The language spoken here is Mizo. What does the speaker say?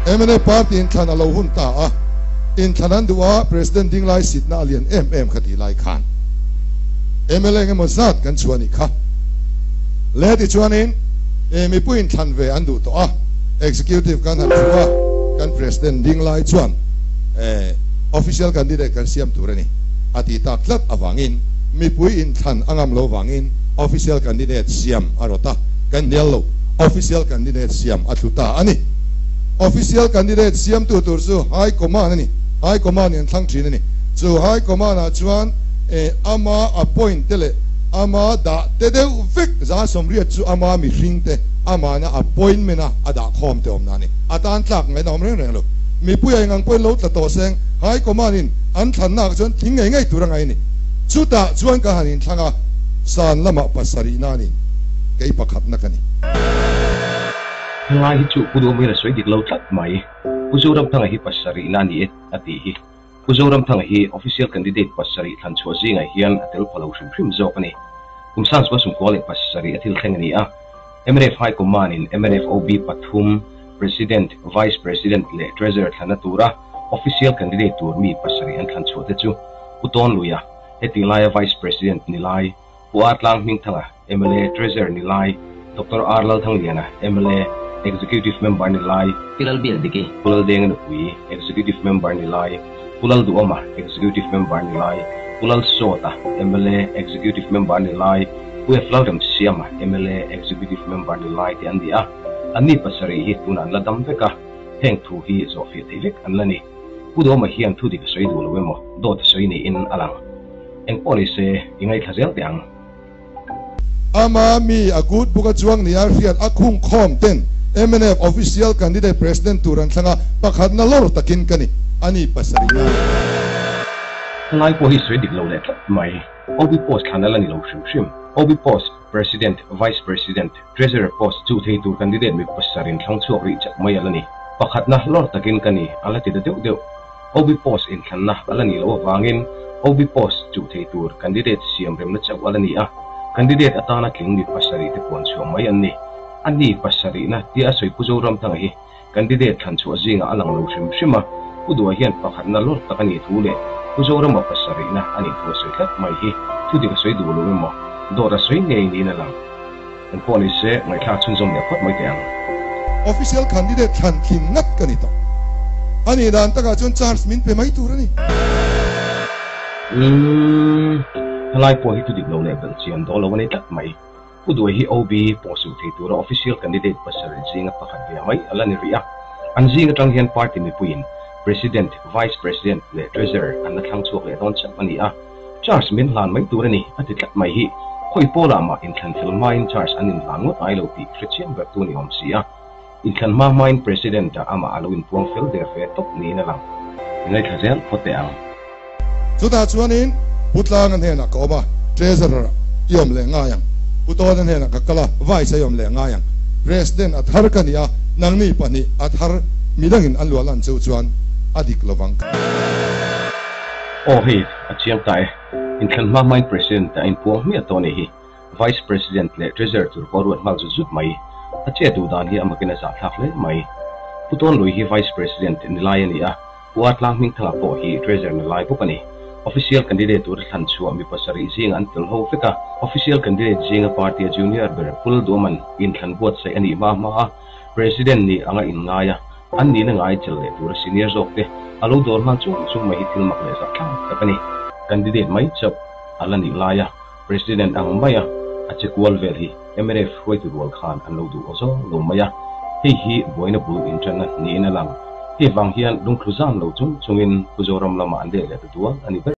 Mnf party inthlan a lo hun ta a, inthlan an duh a, President ding lai sitna a lian em em kha tih lai khan mla engemaw zat kan chhuah a nih kha. Le tichuanin mipui inthlan ve an duh tawh a, Executive kan han thu a, kan President ding lai chuan official candidate kan siam tur a ni a tih tak tlat avangin mipui inthlan a ngam lo vangin official candidate siam a rawt a, kan hnial lo. Official candidate siam a tlu ta a ni. Official candidate siamtu tur chu High Command a ni. High Command in an thlang thin a ni. Chu High Command ah chuan ama appoint te leh ama dah te deuh vek 180 chu ama mihring te amahna appointment a a dah khawm te awmna a ni. A tan tlak ngaihna awm reng reng lo. Mipui a engang pawhin lo tla tawh seng High Command in an thlanna ah chuan thing ngei ngei tur a ngai a ni. Chutah chuan ka han inthlang a, san lamah pasarihna a ni. Kei pakhatna ka ni. Helai hi chu Pu Duhmawina sawi dik lo tlat mai. Pu Zoramthanga hi pasarihna a ni e a tih hi. Pu Zoramthanga hi official candidate pasarih thlan chhuah zingah hian a tel pha lo hrim hrim zawk a ni. Kum 1997 a thil thleng a ni a. Mnf High Command in mnf OB pathum, President, Vice President leh Treasurer thlanna tura official candidate tur mi pasarih an thlan chhuah te chu Pu Tawnluia, heti laia Vice President ni lai, Pu A Tlang Hmingthanga, mla, Treasurer ni lai, Doctor R Lalthangliana, mla, Executive Member ni lai, Pi Lalbiakdiki. Pu Laldenga Nupui, Executive Member ni lai, Pu Lalduhawma, Executive Member ni lai, Pu Lalsawta, mla, Executive Member ni lai, Pu F Lalremsiama, mla, Executive Member ni lai te an ni a. Anni pasarih hi tunah an la dam vek a, heng thu hi zawhfiah thei vek an la ni. Pu Duhawma hian thu dik a sawi duh lo emaw, dawt a sawi niin a lang. Engpawh ni se, i ngaithla zel teh ang. Ama mi a good book a chuang nia hriat a khung khawm ten mnf official candidate president tur an thlang a, pakhatna lawr takin ka ni, a ni pasarih na. Helai pawh hi sawi dik lo leh tlat mai. OB post thlan a la ni lo hrim hrim. OB post, President, Vice President, Treasurer post chu thei tur candidate mi pasarih in thlang chhuak rih chauh mai a la ni. Pakhatna lawr takin ka ni a la ti ta deuh deuh. OB post inthlanna a la nih loh avangin OB post chuh thei tur candidate siam remna chauh a la ni a, candidate atana tling mi pasarih te puan chhuah mai an ni. A ni pasarihna tia a sawi Pu Zoramthanga hi candidate thlan chhuah zingah a lang lo hrim hrim a, Pu Duha hian pakhatna lawr tak a nih thu leh Pu Zorama pasarihna a nih thu a sawi tlat mai hi thudik a sawi duh lo emaw dawt a sawi ngei niin a lang. Eng pawh ni se, ngaihthlak chhunzawm leh phawt mai teh ang. Official candidate thlan tling ngat ka ni tawh. A nih dan takah chuan charge min pe mai tur a ni. Umm, helai pawh hi thudik lo leh belh chian dawn lo a ni tlat mai. Pu Duai hi OB pawh suh thei tura official candidate pasarih zinga pakhat ve mai a la ni rih a. An zing atang hian party mipuiin President, Vice President leh Treasurer an la thlang chhuak leh dawn chauh a ni a. Charge min hlan mai tur a ni, a ti tlat mai hi. Khawi pawlah mah inthlan fel hmain charge an inhlan ngawt ai lo tih hre chiang ber tu ni awm si a. Inthlan hma hmain President ah amah a lo inpuang fel der ve tawp niin a lang. I ngaithla zel phawt teh ang. Chutah chuanin Pu Tlanga hnenah ka awm a, Treasurer ah i awm leh ngai ang. Pu Tawna hnenah ka kal a, Vice ah i awm leh ngai ang. President a thar ka ni a, nangni pahnih a thar midangin an luah lan cheu chuan a dik lovang. Aw hei, a chiang ta e. Inthlan hma hmain President a inpuang hmiah tawh a nih hi. Vice President leh Treasurer tur pawh a ruat nghal zut zut mai. A che duh dan hi a makin a zahthlak hle mai. Pu Tawnlui hi Vice President ni lai a ni a, Pu Atlang Hmingthanga pawh hi Treasurer ni lai bawk a ni. Official candidate tura thlan chhuah mi pasarih zinga an tel ho vek a, Official candidate zinga party a junior ber Pu Lalduaman inthlan buatsaih a nih hma hma a, President nih anga inngai a, An nihna ngai chel leh tura senior zawk te a lo dawr nghal chung chung mai hi thil mak leh zahthlak tak a ni. Candidate mai chauh a la nih laia President ang maia a che kual vel hi mnf hruaitu rual khan an lo duh aw zawng lo mai a, hei hi buaina bul inṭanna niin a lang. Hei vang hian lungthlu zan lo chung chungin Pu Zoram lamah an let leh ta dual a ni ber.